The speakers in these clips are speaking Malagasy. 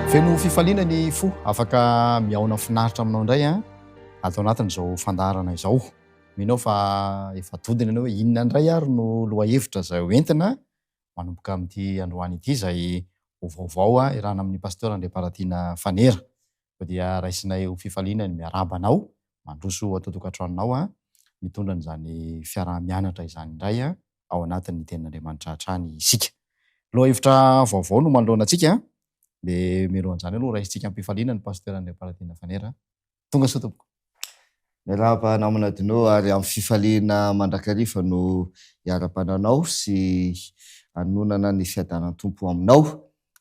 Feno fifaliana ny fo afaka mihaona finaritra aminao indray an, ato anatin'izao fandaharana izao. Mino aho fa efa dodona ianao hoe inona indray ary no lohahevitra izay ho entina manomboka amin'ity androany ity izay ho vaovao iarahana amin'ny Pasteur Andriamparatiana Fanera. Koa dia raisinay ho fifaliana ny miarahaba anao, mandroso ato an-tokantranonao, mitondra an'izany fiaraha-mianatra izany indray ao anatin'ny Tenin'Andriamanitra hatrany isika. Lohahevitra vaovao no manoloana antsika, dia mialohan'izany aloha raisintsika am-pifaliana ny Pasteur Andriamparatiana Fanera. Tonga soa tompoko. Miarahaba namana Dino ary amin'ny fifaliana mandrakariva no hiarabana anao sy hanonana ny fiadanan'ny Tompo aminao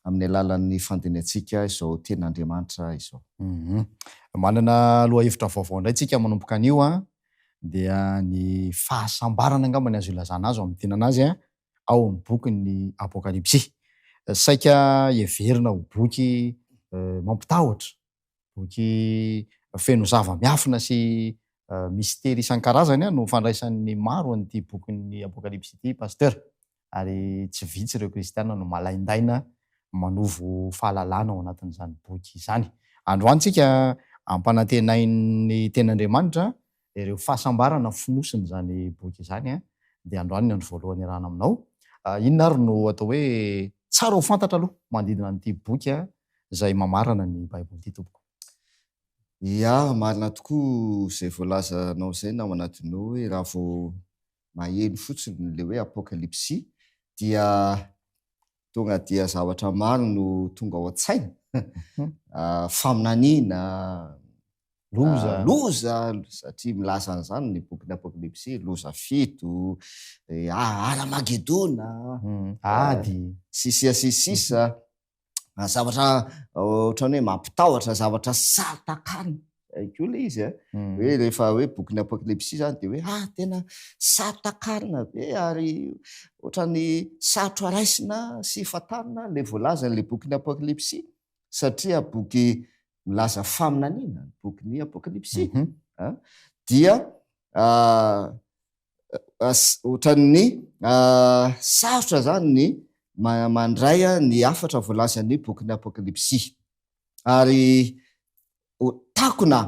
amin'ny alalan'ny fandinihantsika izao tenin'Andriamanitra izao. Manana lohahevitra vaovao indray tsika manomboka anio an, dia ny fahasambarana angamba ny azo ilazana azy ao amin'ny tenana azy ao amin'ny bokin'ny Apokalypsy. Saika heverina ho boky mampitahotra Boky feno zava-miafina sy mistery isan-karazany no fandraisan'ny maro an'ity bokin'ny Apokalypsy ity, Pasteur. Ary tsy vitsy ireo kristiana no malaindaina manovo fahalalana ao anatin'izany boky izany. Androany tsika ampanantenain'ny Tenin'Andriamanitra ireo fahasambarana fonosin'izany boky izany, dia androany ny andro voalohany iarahana aminao. Inona ary no atao hoe tsara ho fantatra aloha manodidina an'ity boky izay mamarana ny Baiboly ity tompoko? Ia, marina tokoa izay voalazanao izay namana Dino hoe raha vao maheno fotsiny ilay hoe apokalypsy dia tonga dia zavatra maro no tonga ao an-tsaina, faminaniana, Loza. Loza, satria milaza an'izany ny bokin'ny Apokalypsy, loza fito, Haramagedona, Ady. sy sisa sy sisa. Zavatra ohatran'ny hoe mampitahotra, zavatra saro-takarina ihany koa ilay izy an. Hoe rehefa hoe bokin'ny Apokalypsy izany dia hoe ah tena saro-takarina be ary ohatran'ny sarotra raisina sy fantarina ilay voalazan'ilay bokin'ny Apokalypsy satria boky milaza faminaniana ny bokin'ny Apokalypsy dia ohatran'ny sarotra zany ny mandray ny hafatra voalazan'ny bokin'ny Apokalypsy ary takona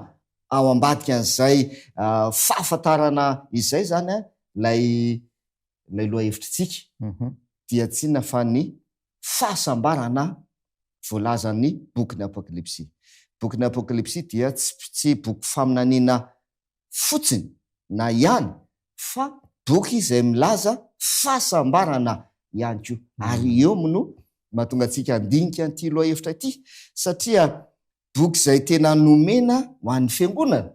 ao ambadika an'izay fahafantarana izay zany ilay ilay lohahevitritsika dia tsy inona fa ny fahasambarana voalazan'ny bokin'ny Apokalypsy. Bokin'ny Apokalypsy dia tsy boky faminaniana fotsiny na ihany fa boky izay milaza fahasambarana ihany koa. Ary eo no mahatonga antsika handinika an'ity lohahevitra ity satria boky izay tena nomena ho an'ny fiangonana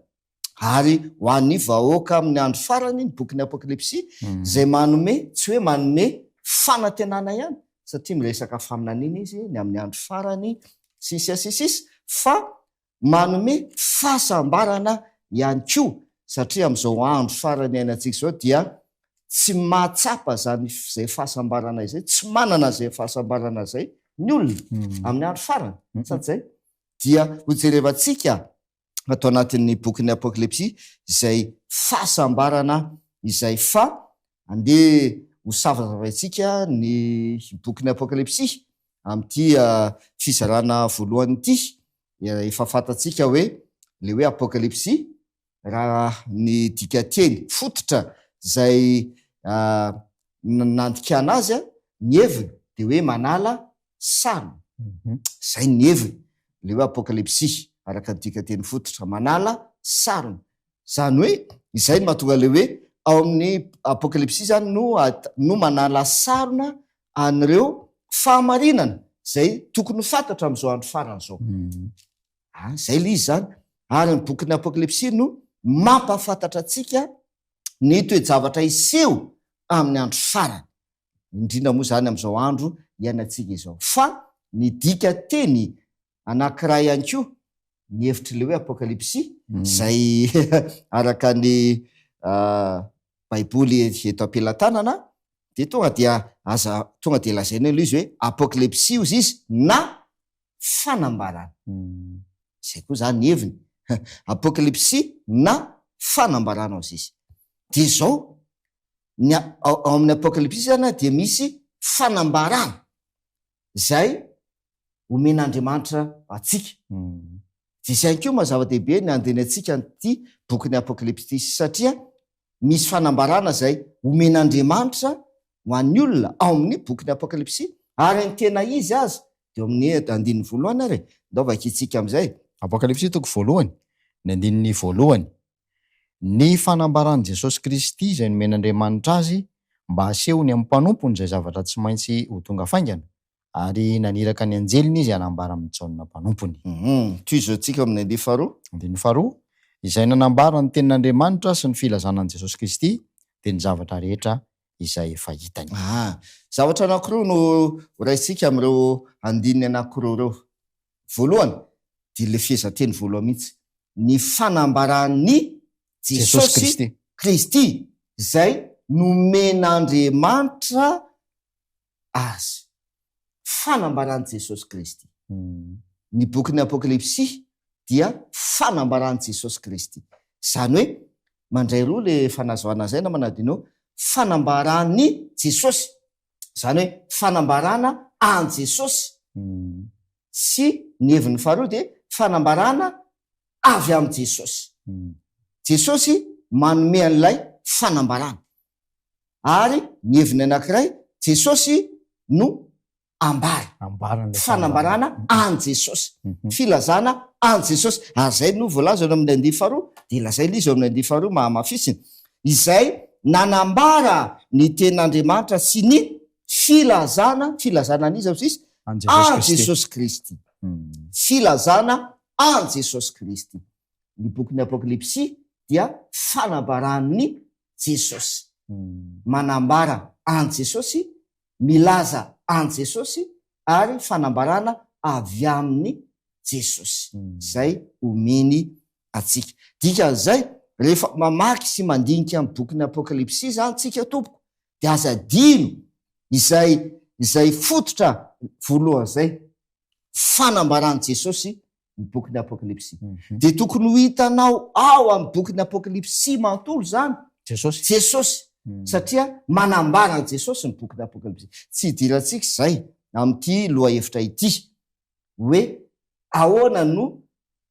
ary ho an'ny vahoaka amin'ny andro farany ny bokin'ny Apokalypsy, izay manome, tsy hoe manome fanantenana ihany, satria miresaka faminaniana izy ny amin'ny andro farany, sy ny sisa sy ny sisa, fa manome fahasambarana ihany koa, satria amin'izao andro farany iainantsika izao dia tsy mahatsapa izany izay fahasambarana izay, tsy manana izay fahasambarana izay ny olona amin'ny andro farany, sa tsy izay? Dia hojerevantsika ato anatin'ny bokin'ny Apokalypsy izay fahasambarana izay fa andeha ho savazavaintsika ny bokin'ny Apokalypsy amin'ity fizarana voalohany ity. Efa fantatsika hoe ilay hoe Apokalypsy raha ny dikanteny fototra izay nandikana azy, ny heviny dia hoe manala sarona. Izay ny heviny, ilay hoe apokalypsy, araka ny dikanteny fototra, manala sarona. Izany hoe, izay no mahatonga ilay hoe ao amin'ny apokalypsy izany no no manala sarona an'ireo fahamarinana izay tokony ho fantatra amin'izao andro farany izao. Ah, izay ilay izy izany. Ary ny bokin'ny apokalypsy no mampahafantatra antsika ny toe-javatra hiseho amin'ny andro farany. indrindra moa izany amin'izao andro iainantsika izao. Fa ny dika teny anankiray ihany koa, ny hevitr'ilay hoe Apokalypsy, izay araka ny Baiboly eto am-pelatanana, dia tonga dia aza tonga dia lazaina aloha izy hoe Apokalypsy hozy izy na fanambarana. Izay koa izany ny heviny. Apokalypsy na fanambarana hozy izy. Dia izao, ny ao amin'ny Apokalypsy izany dia misy fanambarana izay. omen'Andriamanitra antsika. Dia izay ihany koa maha zava-dehibe ny handinihantsika an'ity bokin'ny Apokalypsy ity satria misy fanambarana izay omen'Andriamanitra ho an'ny olona ao amin'ny bokin'ny Apokalypsy ary ny tena izy aza dia eo amin'ny andininy voalohany ary e. Ndao vakintsika amin'izay. Apokalypsy toko voalohany, ny andininy voalohany. Ny fanambaran'i Jesosy Kristy izay nomen'Andriamanitra Azy mba hasehony amin'ny mpanompony izay zavatra tsy maintsy ho tonga faingana, ary naniraka ny anjeliny Izy hanambara amin'i Jaona mpanompony. Tohizo antsika ao amin'ny andininy faharoa. Andininy faharoa, Izay nanambara ny tenin'Andriamanitra sy ny filazana an'i Jesosy Kristy, dia ny zavatra rehetra izay efa hitany. Aa. Zavatra anankiroa no horaisintsika amin'ireo andininy anankiroa ireo. Voalohany, dia ilay fehezanteny voalohany mihitsy, ny fanambaran'i Jesosy Kristy izay nomen'Andriamanitra azy. Fanambaran'i Jesosy Kristy. Ny bokin'ny Apokalypsy dia fanambaran'i Jesosy Kristy. Izany hoe, mandray roa ilay fanazavana izay namana Dino, fanambaran'i Jesosy. Izany hoe fanambarana an'i Jesosy. Sy ny heviny faharoa dia fanambarana avy amin'i Jesosy. Jesosy manome an'ilay fanambarana. Ary ny heviny anankiray, Jesosy no ambara. Fanambarana an'i Jesosy. Filazana an'i Jesosy. Ary izay no voalaza eo amin'ny andiany faharoa, dia lazaina izy eo amin'ny andiany faharoa mahamafisiny, izay nanambara ny tenin'Andriamanitra sy ny filazana, filazana an'iza hoy izy? An'i Jesosy Kristy. Filazana an'i Jesosy Kristy. Ny bokin'ny Apokalypsy dia fanambaran'i Jesosy. Manambara an'i Jesosy, milaza an'i Jesosy ary fanambarana avy amin'i Jesosy izay omeny antsika. Dikan'izay, rehefa mamaky sy mandinika ny bokin'ny Apokalypsy izany tsika tompoko dia aza adino izay izay fototra voalohany izay, fanambaran'i Jesosy ny bokin'ny Apokalypsy. Dia tokony ho hitanao ao amin'ny bokin'ny Apokalypsy manontolo izany Jesosy. Jesosy. Satria manambara an'i Jesosy ny bokin'ny Apokalypsy. Tsy hidirantsika izay amin'ity lohahevitra ity hoe ahoana no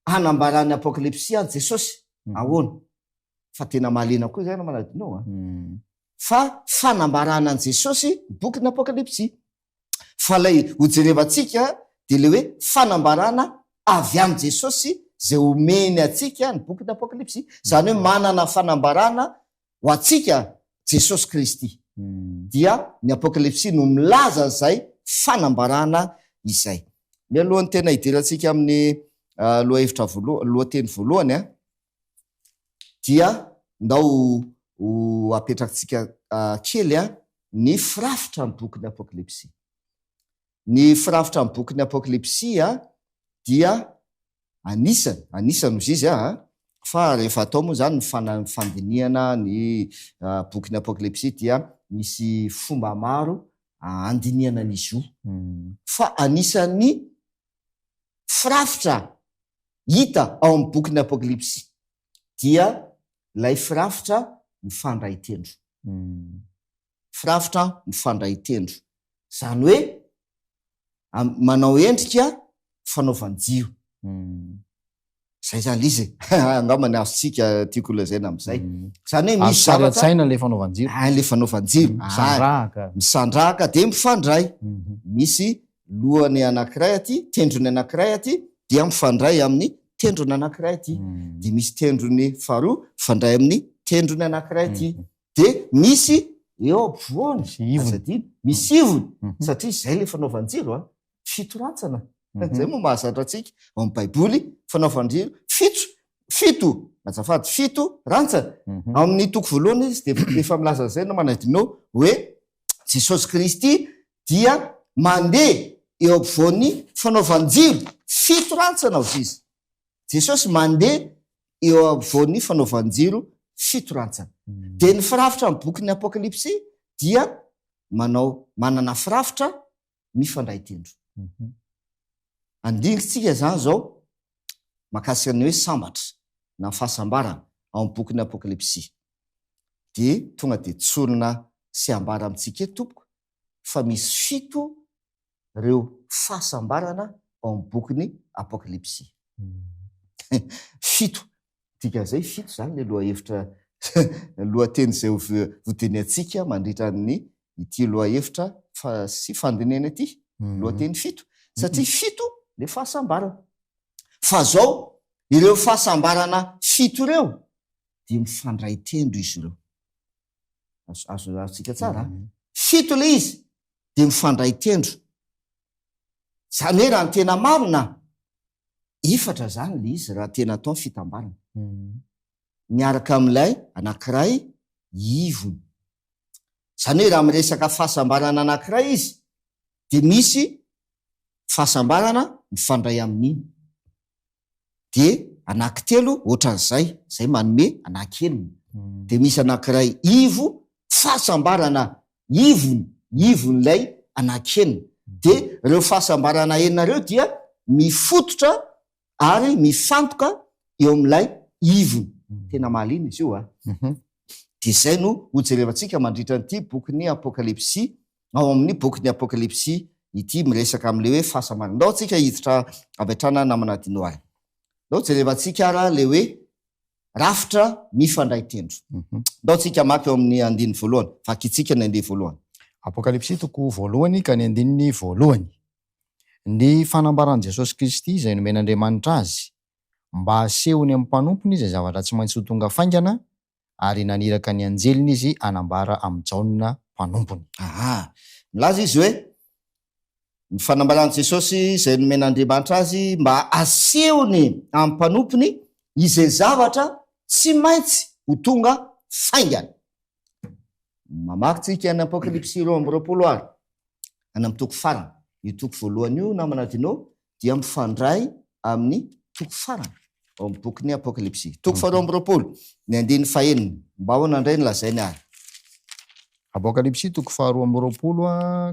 hanambaran'ny Apokalypsy an'i Jesosy. Ahoana? Fa tena mahaliana koa izay namana Dino a. Fa fanambarana an'i Jesosy ny bokin'ny Apokalypsy. Fa ilay hojerevantsika dia ilay hoe fanambarana avy amin'i Jesosy izay omeny antsika ny bokin'ny Apokalypsy. Izany hoe manana fanambarana ho antsika Jesosy Kristy. Dia ny Apokalypsy no milaza an'izay fanambarana izay. Mialohan'ny tena hidirantsika amin'ny lohahevitra voalohany, lohateny voalohany, dia ndao ho apetrakintsika kely ny firafitra ny bokin'ny Apokalypsy. Ny firafitra ny bokin'ny Apokalypsy dia anisany, anisany hozy izy a, fa rehefa atao moa izany ny fandinihana ny bokin'ny Apokalypsy dia misy fomba maro andinihana an'izy io. Fa anisan'ny firafitra hita ao amin'ny bokin'ny Apokalypsy dia ilay firafitra mifandray tendro. Firafitra mifandray tendro. Izany hoe manao endrika fanaovan-jiro. Izay izany ilay izy e. Angamba ny azontsika tiako holazaina amin'izay. Izany hoe misy Azo sary an-tsaina ilay fanaovan-jiro. Ah, ilay fanaovan-jiro. Misandrahaka. Misandrahaka dia mifandray. Misy lohany anankiray aty, tendrony anankiray aty, dia mifandray amin'ny tendrony anankiray aty. Dia misy tendrony faharoa mifandray amin'ny tendrony anankiray aty. Dia misy eo ampovoany, Misy ivony. aza adino, misy ivony, satria izay ilay fanaovan-jiro an, fito rantsana. Izay moa mahazatra antsika ao amin'ny Baiboly, fanaovan-jiro fito, fito, azafady, fito rantsana. Ao amin'ny toko voalohany izy dia efa milaza an'izay no manadino hoe Jesosy Kristy dia mandeha eo ampovoan'ny fanaovan-jiro, fito rantsana hozy izy. Jesosy mandeha eo ampovoan'ny fanaovan-jiro fito rantsana. Dia ny firafitra amin'ny bokin'ny Apokalypsy dia manao, manana firafitra mifandray tendro. Andingintsika izany izao mahakasika ny hoe sambatra na fahasambarana ao amin'ny bokin'ny Apokalypsy. Dia tonga dia tsorina sy ambara amintsika eto tompoko fa misy fito ireo fahasambarana. ao amin'ny bokin'ny Apokalypsy. Fito. Dikan'izay fito izany ilay lohahevitra, lohateny izay hodinihantsika mandritra ny ity lohahevitra sy fandinihana ity. Lohateny fito. Satria fito ilay fahasambarana. Fa izao, ireo fahasambarana fito ireo dia mifandray tendro izy ireo. Azo azontsika tsara a. Fito ilay izy dia mifandray tendro. Izany hoe raha ny tena marina, efatra izany ilay izy raha tena atao ny fitambarana. Miaraka amin'ilay anankiray ivony. Izany hoe raha miresaka fahasambarana anankiray izy dia misy fahasambarana mifandray amin'iny. Dia anankitelo ohatran'izay, izay manome anankienina. Dia misy anankiray ivo, fahasambarana ivony, ivon'ilay anankienina. Dia ireo fahasambarana enina ireo dia mifototra ary mifantoka eo amin'ilay ivony. Tena mahaliana izy io a! Dia izay no hojerevantsika mandritra an'ity bokin'ny Apokalypsy, ao amin'ny bokin'ny Apokalypsy ity, miresaka amin'ilay hoe fahasambarana. Ndao tsika hiditra avy hatrany namana Dino ary. Ndao jerevantsika ara ilay hoe rafitra mifandray tendro. Ndao tsika hamaky eo amin'ny andininy voalohany. Vakintsika ny andininy voalohany. Apokalypsy toko voalohany ka ny andininy voalohany. Ny fanambaran'i Jesosy Kristy izay nomen'Andriamanitra azy, mba hasehony amin'ny mpanompony izay zavatra tsy maintsy ho tonga faingana, ary naniraka ny anjeliny izy hanambara amin'i Jaona mpanompony. Aha. Milaza izy hoe, Ny fanambaran'i Jesosy izay nomen'Andriamanitra azy mba hasehony amin'ny mpanompony izay zavatra tsy maintsy ho tonga faingana. Mamaky tsika ny Apokalypsy 22 ary, any amin'ny toko farany. Io toko voalohany io, namana Dino, dia mifandray amin'ny toko farany ao amin'ny bokin'ny Apokalypsy. Toko faharoa amby roapolo, ny andininy fahenina. Mba ahoana indray no lazainy ary? Apokalypsy toko faharoa amby roapolo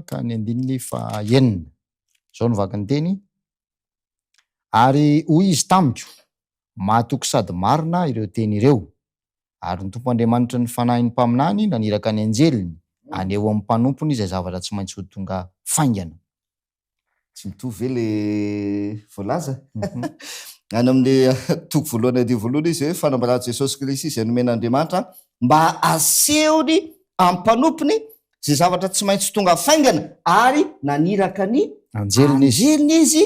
ka ny andininy fahenina. Izao no vakin'ny teny, Ary hoy izy tamiko, Mahatoky sady marina ireo teny ireo. Ary ny Tompo Andriamanitry ny fanahin'ny mpaminany naniraka ny anjeliny haneho amin'ny mpanompony izay zavatra tsy maintsy ho tonga faingana. Tsy mitovy ve le voalaza? Any amin'ny toko voalohany andiany voalohany izy hoe fanambaran'i Jesosy Kristy izay nomen'Andriamanitra mba hasehony amin'ny mpanompony izay zavatra tsy maintsy tonga faingana ary naniraka ny Anjeliny izy. anjeliny izy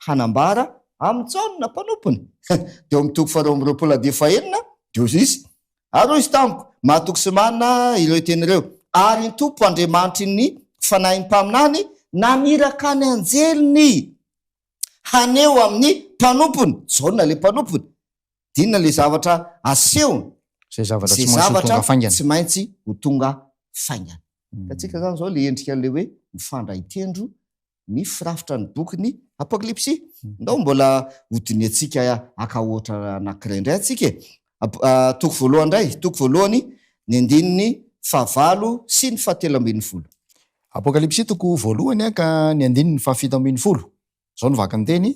hanambara amin'i Jaona mpanompony. Dia ao amin'ny toko faharoa amby roapolo andiany fahenina dia hoy izy, Ary hoy izy tamiko, Mahatoky sy marina ireo teny ireo, ary ny Tompo Andriamanitry ny fanahin'ny mpaminany naniraka ny anjeliny haneho amin'ny mpanompony, Jaona ilay mpanompony, dia inona ilay zavatra asehony? Izay zavatra tsy maintsy ho tonga faingana. Izay zavatra tsy maintsy ho tonga faingana. Hitantsika izany izao ilay endrika ilay hoe mifandray tendro ny firafitra ny bokin'ny Apokalypsy. Ndao mbola hodinihantsika haka ohatra anankiray indray antsika e. Toko voalohany indray, toko voalohany, ny andininy fahavalo sy ny fahatelo ambin'ny folo. Apokalypsy toko voalohany ka ny andininy fahafito ambin'ny folo. Izao no vakin'ny teny,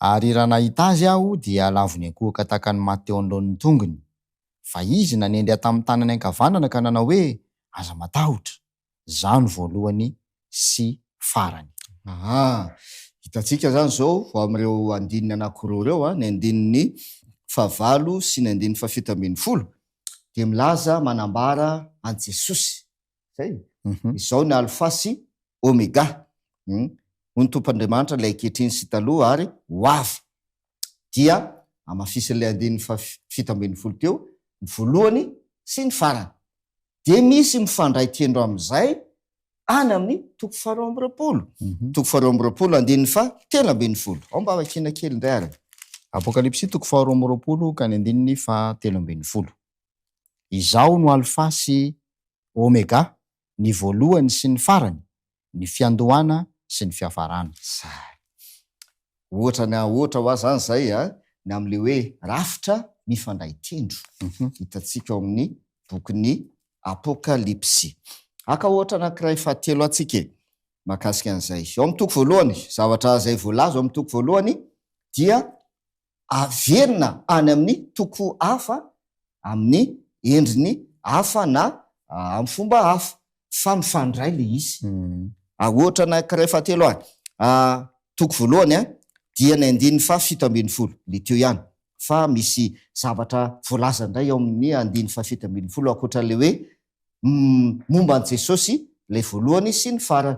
Ary raha nahita azy aho, dia lavo niankohoka tahaka ny maty teo anoloan'ny tongony. Fa izy nanendry ahy tamin'ny tanany ankavanana ka nanao hoe, Aza matahotra. Izaho no voalohany sy farany. Aa! Hitantsika izany izao amin'ireo andininy anankiroa ireo, ny andininy fahavalo sy ny andininy fahafito ambin'ny folo, dia milaza manambara an'i Jesosy. Izay. Izao ny Alfa sy Omega. Hoy ny Tompo Andriamanitra, ilay ankehitriny sy taloha ary ho avy. Dia hamafisin'ilay andininy fahafito ambin'ny folo teo, ny voalohany sy ny farany. Dia misy mifandray tendro amin'izay any amin'ny toko faharoa amby roapolo. Toko faharoa amby roapolo, andininy faha 13. Ao mba vakiana kely indray ary. Apokalypsy toko faharoa amby roapolo ka ny andininy faha 13. Izaho no Alfa sy Omega, ny voalohany sy ny farany, ny fiandohana sy ny fiafarana. Zay. Ohatra ny ohatra hoa zany zay a, ny amin'le hoe rafitra mifandray tendro, hitantsika ao amin'ny bokin'ny Apokalypsy. Haka ohatra anankiray fahatelo antsika e, mahakasika an'izay. Ao amin'ny toko voalohany, zavatra izay voalaza ao amin'ny toko voalohany dia averina any amin'ny toko hafa amin'ny endriny hafa na amin'ny fomba hafa fa mifandray le izy. Ohatra anankiray fahatelo ary. Toko voalohany a, dia ny andininy faha 17, le teo ihany, fa misy zavatra voalaza indray ao amin'ny andininy faha 17 ankoatra an'ilay hoe momba an'i Jesosy ilay voalohany sy ny farany.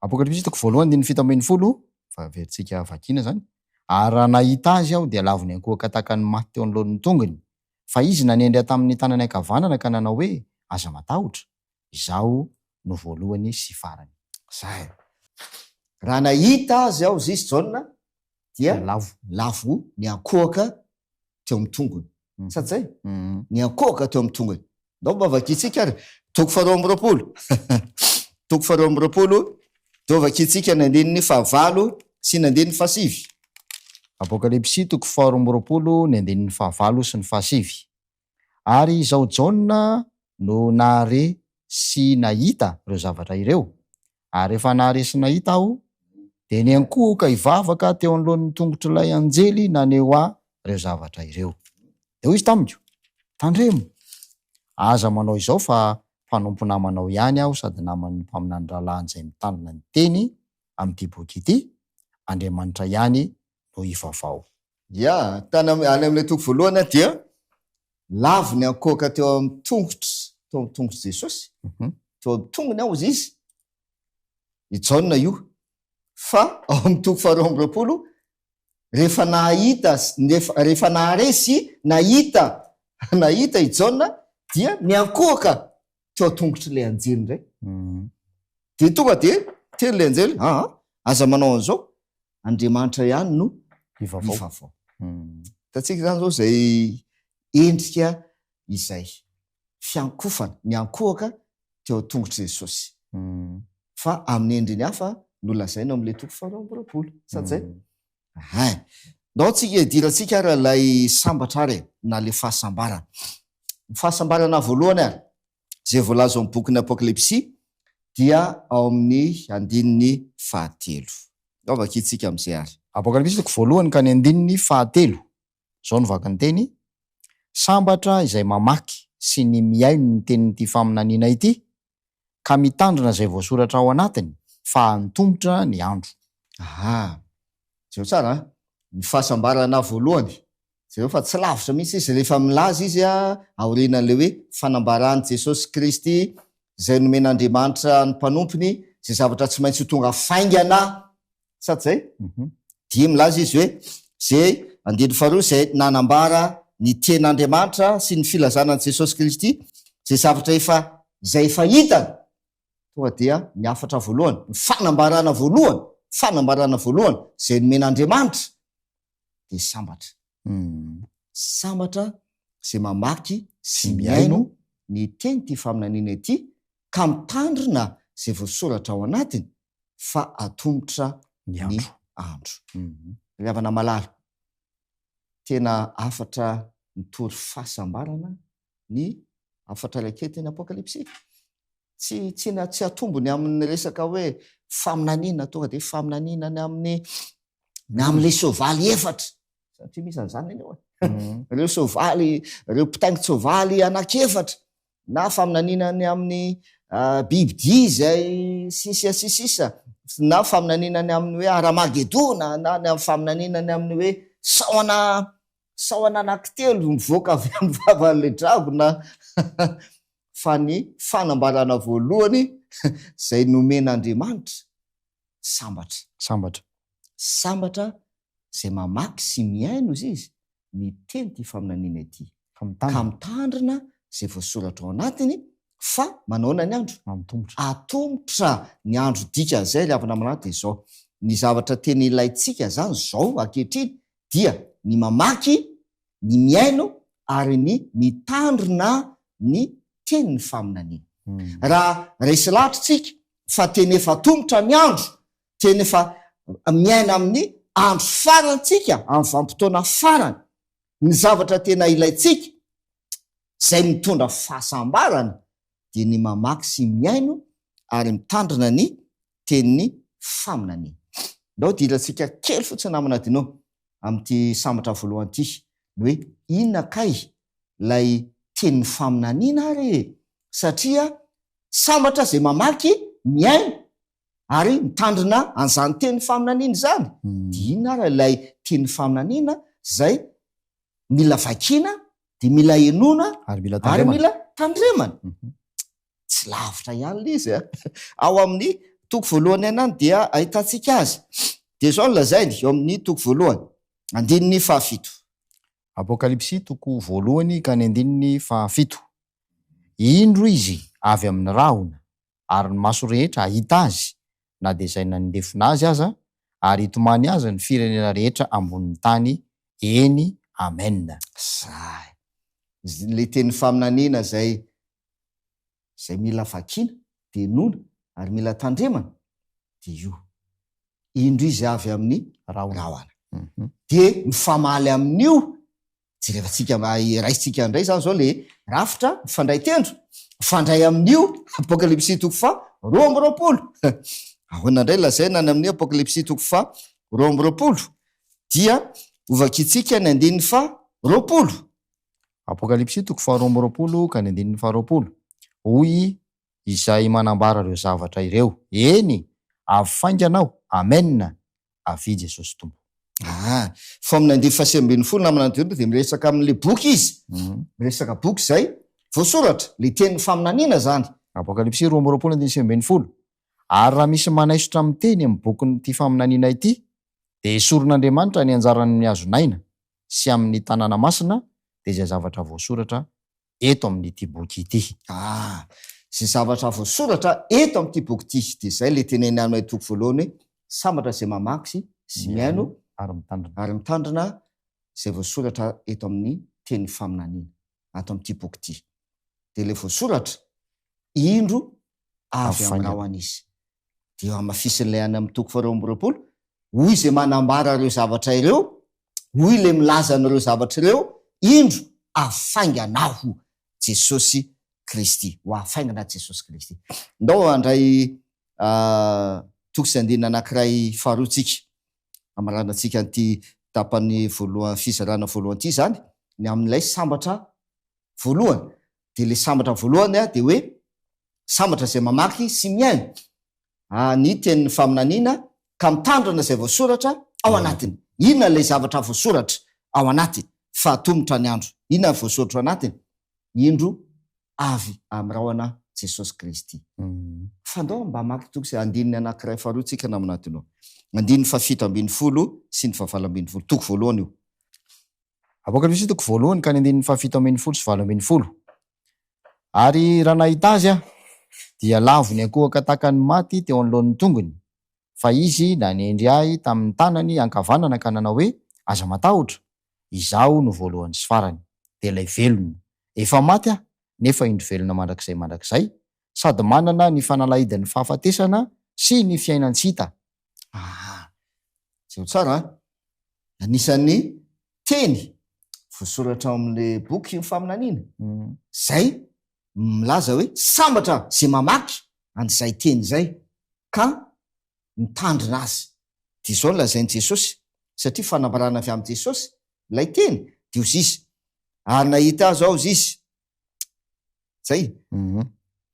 Apokalypsy toko voalohany andininy 17, fa averintsika vakiana izany, Ary raha nahita azy aho dia lavo niankohoka tahaka ny maty teo anoloan'ny tongony, fa izy nanendry ahy tamin'ny tanany ankavanana ka nanao hoe, Aza matahotra, Izaho no voalohany sy farany. Zay. Raha nahita azy aho, hozy izy, Jaona, dia lavo. Lavo niankohoka teo amin'ny tongony. Sa tsy zay? Niankohoka teo amin'ny tongony. Ndao mba vakintsika ary. Toko faharoa amby roapolo. Toko faharoa amby roapolo, ndao vakintsika ny andininy fahavalo sy ny andininy fahasivy. Apokalypsy toko faharoa amby roapolo, ny andininy fahavalo sy ny fahasivy. Ary izaho Jaona no nahare sy nahita ireo zavatra ireo, ary rehefa nahare sy nahita aho, dia niankohoka hivavaka teo anoloan'ny tongotr'ilay anjely naneho ahy ireo zavatra ireo. Dia hoy izy tamiko, Tandremo! Aza manao izao fa mpanompo namanao ihany aho sady naman'ny mpaminany rahalahiny izay mitandrina ny teny amin'ity boky ity, Andriamanitra ihany no hivavao. Ya, tany am, any amin'ilay toko voalohany aho dia lavo niankohoka teo amin'ny tongotr, teo amin'ny tongotr'i Jesosy, teo amin'ny tongony aho hozy izy, i Jaona io. Fa ao amin'ny toko faharoa amby roapolo, rehefa nahita, nefa, rehefa nahare sy nahita, nahita i Jaona dia niankohoka teo an-tongotr'ilay anjely indray. Dia tonga dia teny ilay anjely, aa, aza manao an'izao, Andriamanitra ihany no Hivavao. Hitantsika izany izao izay endrika izay fiankofana, niankohoka teo an-tongotr'i Jesosy. Fa amin'ny endriny hafa no lazaina ao amin'ilay toko faharoa amby roapolo. Sa tsy izay? Ahay. Ndao tsika hidirantsika ary ilay sambatra ary e, na ilay fahasambarana. Ny fahasambarana voalohany ary, izay voalaza ao amin'ny bokin'ny Apokalypsy dia ao amin'ny andininy fahatelo. Ndao vakintsika amin'izay ary. Apokalypsy toko voalohany ka ny andininy fahatelo. Izao no vakin'ny teny, Sambatra izay mamaky sy ny mihaino ny tenin'ity faminaniana ity, ka mitandrina izay voasoratra ao anatiny, fa antomotra ny andro. Aha. Jereo tsara an! Ny fahasambarana voalohany Jereo fa tsy lavitra mihitsy izy rehefa milaza izy aorianan'ilay hoe fanambaran'i Jesosy Kristy izay nomen'Andriamanitra ny mpanompony izay zavatra tsy maintsy ho tonga faingana, sa tsy izay? Dia milaza izy hoe izay andininy faharoa izay nanambara ny ten'Andriamanitra sy ny filazana an'i Jesosy Kristy izay zavatra efa izay efa hitany tonga dia ny hafatra voalohany, ny fanambarana voalohany, fanambarana voalohany izay nomen'Andriamanitra dia sambatra. Sambatra izay mamaky sy mihaino ny tenin'ity faminaniana ity ka mitandrina izay voasoratra ao anatiny fa atomotra Ny ny andro. andro. Ry havana malala, tena hafatra mitory fahasambarana ny hafatra raiketin'ny Apokalypsy. Tsy tsy tsy atombony amin'ny resaka hoe faminaniana, tonga dia faminaniana ny amin'ny ny amin'ilay soavaly efatra, satria misy an'izany anie eo e. Ireo soavaly, ireo mpitaingin-tsoavaly anankiefatra, na faminaniana ny amin'ny bibidia izay sy ny sisa sy ny sisa, na faminaniana ny amin'ny hoe Haramagedona, na ny amin'ny faminaniana ny amin'ny hoe sahona sahona anankitelo mivoaka avy amin'ny vavan'ilay dragona, fa ny fanambarana voalohany izay nomen'Andriamanitra, sambatra. Sambatra. Sambatra izay mamaky sy mihaino, hozy izy, ny tenin'ity faminaniana ity, Ka mitandrina. ka mitandrina izay voasoratra ao anatiny, fa manaona ny andro? Atomotra. Atomotra ny andro. Dikan'izay, ry havana malala, dia izao, ny zavatra tena ilaintsika izany izao ankehitriny dia ny mamaky, ny mihaino ary ny mitandrina ny tenin'ny faminaniana. Raha resy lahatra isika fa tena efa atomotra ny andro, tena efa miaina amin'ny andro farany isika, amin'ny vanim-potoana farany, ny zavatra tena ilaintsika izay mitondra fahasambarana dia ny mamaky sy mihaino ary mitandrina ny tenin'ny faminaniana. Ndao hidirantsika kely fotsiny namana Dino amin'ity sambatra voalohany ity, ny hoe inona kay ilay tenin'ny faminaniana ary e? Satria sambatra izay mamaky, mihaino. ary mitandrina an'izany teny faminaniana izany. Dia inona ary ilay teny faminaniana izay mila vakiana, dia mila henoina Ary mila ary tandremana. mila tandremana? Tsy lavitra ihany ilay izy a. Ao amin'ny toko voalohany ihany dia ahitantsika azy. Dia izao no lazainy eo amin'ny toko voalohany, andininy fahafito. Apokalypsy toko voalohany ka ny andininy fahafito. Indro izy avy amin'ny rahona, ary ny maso rehetra hahita azy, na dia izay nanindefona azy aza, ary hitomany azy ny firenena rehetra ambonin'ny tany, eny, Amena. Zay. Ilay teny faminaniana izay izay mila vakiana, dia henoina, ary mila tandremana, dia io. Indro izy avy amin'ny rahona. Dia mifamaly amin'io, jerevantsika, raisintsika indray izany izao ilay rafitra mifandray tendro, mifandray amin'io Apokalypsy toko faha 22. Ahoana indray lazaina any amin'ny Apokalypsy toko faha 22? Dia hovakintsika ny andininy faha 20. Apokalypsy toko faha 22 ka ny andininy faha 20. Hoy Izay manambara ireo zavatra ireo. Eny, avy faingana aho. Amen! Avia Jesosy Tompo. Ah, fa amin'ny andininy faha 19 namana Antonio dia miresaka amin'ilay boky izy. Miresaka boky izay voasoratra, ilay tenin'ny faminaniana izany. Apokalypsy 22 andininy 19, Ary raha misy manaisotra miteny amin'ny bokin'ity faminaniana ity, dia esorin'Andriamanitra ny anjarany amin'ny hazon'aina sy amin'ny tanàna masina, dia izay zavatra voasoratra eto amin'ity boky ity. Ah, izay zavatra voasoratra eto amin'ity boky ity. Dia izay ilay teneniny any amin'ny toko voalohany hoe, Sambatra izay mamaky sy mihaino ary mitandrina. Ary mitandrina izay voasoratra eto amin'ny teny faminaniana, ato amin'ity boky ity. Dia ilay voasoratra, indro avy amin'ny rahona izy. Dia hamafisin'ilay any amin'ny toko faharoa amby 20, hoy izay manambara ireo zavatra ireo, hoy ilay milaza an'ireo zavatra ireo, indro avy faingana aho, Jesosy Kristy. Ho avy faingana Jesosy Kristy. Ndao handray toko sy andininy anankiray faharoa tsika, hamaranantsika an'ity tapany voalohany, fizarana voalohany ity izany, ny amin'ilay sambatra voalohany. Dia ilay sambatra voalohany dia hoe Sambatra izay mamaky sy mihaino ny tenin'ny faminaniana ka mitandrina izay voasoratra ao anatiny. Inona ilay zavatra voasoratra ao anatiny? Fa atomotra ny andro. Inona ny voasoratra ao anatiny? Indro avy amin'ny rahona Jesosy Kristy. Fa ndao mba hamaky toko sy andininy anankiray faharoa tsika namana Adino. Andininy faha-17 sy ny faha-18. Toko voalohany io. Apokalypsy toko voalohany ka ny andininy faha-17 sy 18. Ary raha nahita azy aho, dia lavo niankohoka tahaka ny maty teo anoloan'ny tongony, fa izy nanendry ahy tamin'ny tanany ankavanana ka nanao hoe, Aza matahotra, Izaho no voalohany sy farany, dia ilay velona. Efa maty aho, nefa indro velona mandrakizay mandrakizay, sady manana ny fanalahidin'ny fahafatesana sy ny fiainan-tsy hita. Aha. Jereo tsara an. Anisan'ny teny voasoratra ao amin'ilay boky ny faminaniana, izay milaza hoe sambatra izay mamaky an'izay teny izay ka mitandrina azy. Dia izao no lazain'i Jesosy, satria fanambarana avy amin'i Jesosy ilay teny, dia hozy izy, Ary nahita azy aho, hozy izy, Zay.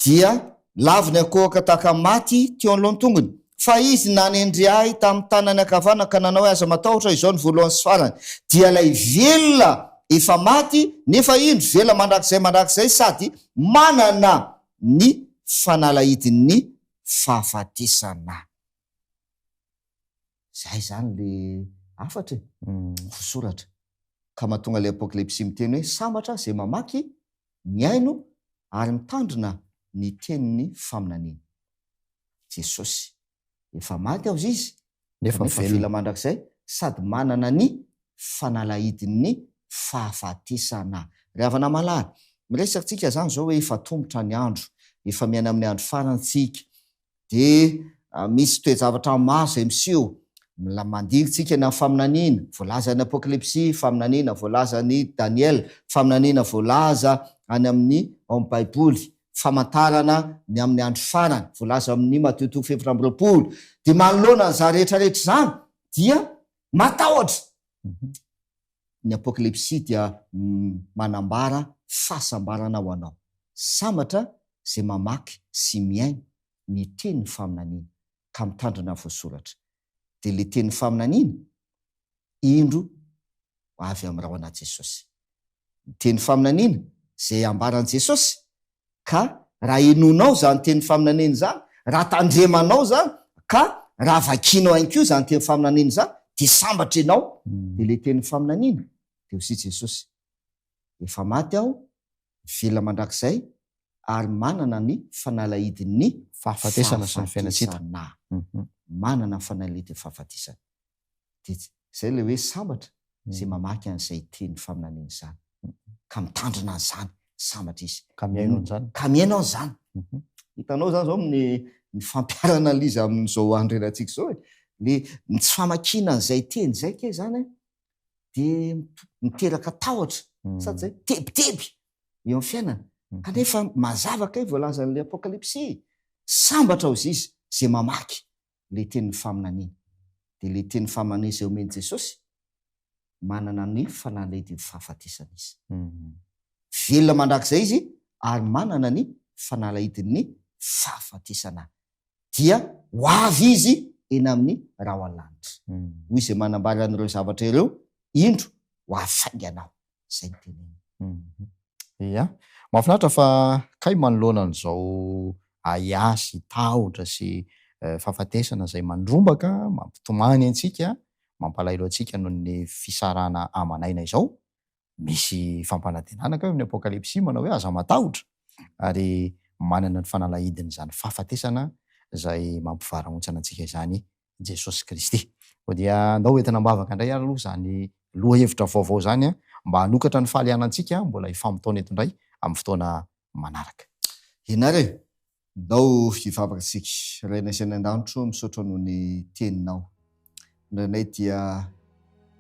Dia laviny ankohoka tahaka maty teo anoloan'ny tongony. Fa izy nanendry ahy tamin'ny tanany ankavanana ka nanao hoe, Aza matahotra, izao no voalohany sy farany. Dia ilay velona efa maty, nefa indro velona mandrakizay mandrakizay sady manana ny fanalahidin'ny fahafatesana. Zay izany le hafatra e, voasoratra. Ka mahatonga ilay Apokalypsy miteny hoe sambatra izay mamaky, mihaino ary mitandrina ny tenin'ny faminaniana. Jesosy. Efa maty aho izy, Nefa kanefa velona. velona mandrakizay sady manana ny fanalahidin'ny fahafatesana. Ry havana malala, miresaka tsika izany izao hoe efa atomotra ny andro, efa miaina amin'ny andro farany tsika, Dia misy toe-javatra maro izay miseho. Mila mandinga isika ny amin'ny faminaniana voalaza any Apokalypsy, faminaniana voalaza any Daniela, faminaniana voalaza any amin'ny ao amin'ny Baiboly, famantarana ny amin'ny andro farany voalaza amin'ny Matio toko fahefatra amby 20. Dia manoloana an'izany rehetra rehetra izany dia matahotra. Ny Apokalypsy dia manambara fahasambarana ho anao. Sambatra izay mamaky sy mihaino ny tenin'ny faminaniana. ka mitandrina ny voasoratra. Dia ilay tenin'ny faminaniana, indro ho avy amin'ny rahona Jesosy. Ny teny faminaniana izay ambaran'i Jesosy, ka raha henoinao izany teny faminaniana izany, raha tandremanao izany, ka raha vakianao ihany koa izany teny faminaniana izany, dia sambatra ianao. Dia ilay teny faminaniana, dia hoy Jesosy, Efa maty aho, velona mandrakizay, ary manana ny fanalahidin'ny fahafatesana sy ny fiainantsita. Manana ny fanalahidin'ny fahafatesana. Dia izay ilay hoe sambatra izay mamaky an'izay teny faminaniana izany, ka mitandrina an'izany, sambatra izy. Ka mihaino an'izany. Ka mihaino an'izany. Hitanao izany izao ny ny fampiharana an'ilay izy amin'izao andro iainantsika izao e. Le ny tsy famakiana an'izay teny izay kay izany an, dia miteraka tahotra, sady izay, tebiteby eo amin'ny fiainana. Kanefa mazava kay voalazan'ilay Apokalypsy, sambatra hozy izy izay mamaky ilay tenin'ny faminaniana. Dia ilay tenin'ny faminaniana izay omen'i Jesosy, manana ny fanalahidin'ny fahafatesana izy. Velona mandrakizay izy ary manana ny fanalahidin'ny fahafatesana. Dia ho avy izy eny amin'ny rahona lanitra. Hoy izay manambara an'ireo zavatra ireo, Indro, ho avy faingana aho. Izay no teneniny. Ia. Mahafinaritra fa kay manoloana an'izao ahiahy sy tahotra sy fahafatesana izay mandrombaka, mampitomany antsika, mampalahelo antsika noho ny fisarahana aman'aina izao, misy fampanantenana kay ao amin'ny Apokalypsy manao hoe aza matahotra ary manana ny fanalahidin'izany fahafatesana izay mampivarahontsana antsika izany Jesosy Kristy. Koa dia andao hoentina am-bavaka indray ary aloha izany lohahevitra vaovao izany mba hanokatra ny fahalianantsika mbola hifamotoana eto indray amin'ny fotoana manaraka. Ianareo e! Ndao hivavaka isika. Rainay izay any an-danitra ô, misaotra noho ny Teninao. Indraindray dia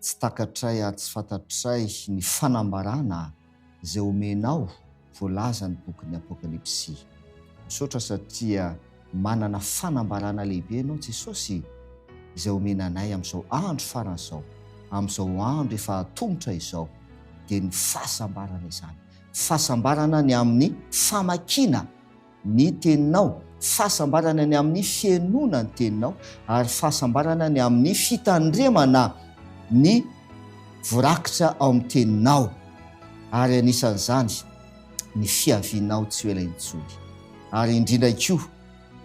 tsy takatray ary tsy fantatray ny fanambarana izay omenao voalazan'ny bokin'ny Apokalypsy. Misaotra satria manana fanambarana lehibe ianao Jesosy izay omena anay amin'izao andro farany izao, amin'izao andro efa atomotra izao, dia ny fahasambarana izany. Fahasambarana ny amin'ny famakiana ny Teninao, fahasambarana ny amin'ny fihainoana ny Teninao, ary fahasambarana ny amin'ny fitandremana ny voarakitra ao amin'ny Teninao, ary anisan'izany ny fiavianao tsy ho ela intsony, ary indrindra koa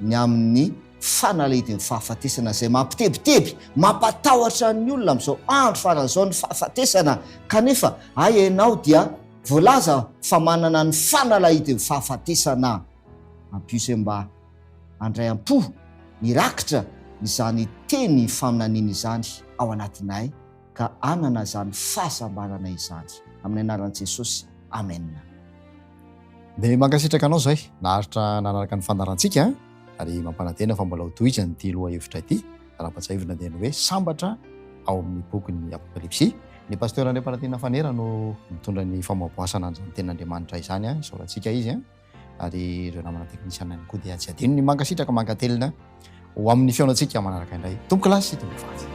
ny amin'ny fanalahidin'ny fahafatesana izay mampitebiteby, mampatahotra ny olona amin'izao andro farany izao ny fahafatesana, kanefa hay ianao dia Voalaza fa manana ny fanalahidin'ny fahafatesana. Ampio izay mba handray am-po ny rakitra izany teny faminaniana izany ao anatinay ka hanana izany fahasambarana izany. Amin'ny anaran'i Jesosy, Amena. Dia mankasitraka anao izay naharitra nanaraka ny fandaharantsika ary mampanantena fa mbola ho tohizana ity lohahevitra ity. Raha ampatsiahivina dia ny hoe sambatra ao amin'ny bokin'ny Apokalypsy. Ny Pasteur Andriampanantena Fanera no mitondra ny famoaboasana an'izany tenin'Andriamanitra izany. Isaorantsika izy ary ireo namana teknisiana ihany koa dia tsy adino ny mankasitraka mankatelina ho amin'ny fihaonantsika manaraka indray. Tompokolahy sy tompokovavy.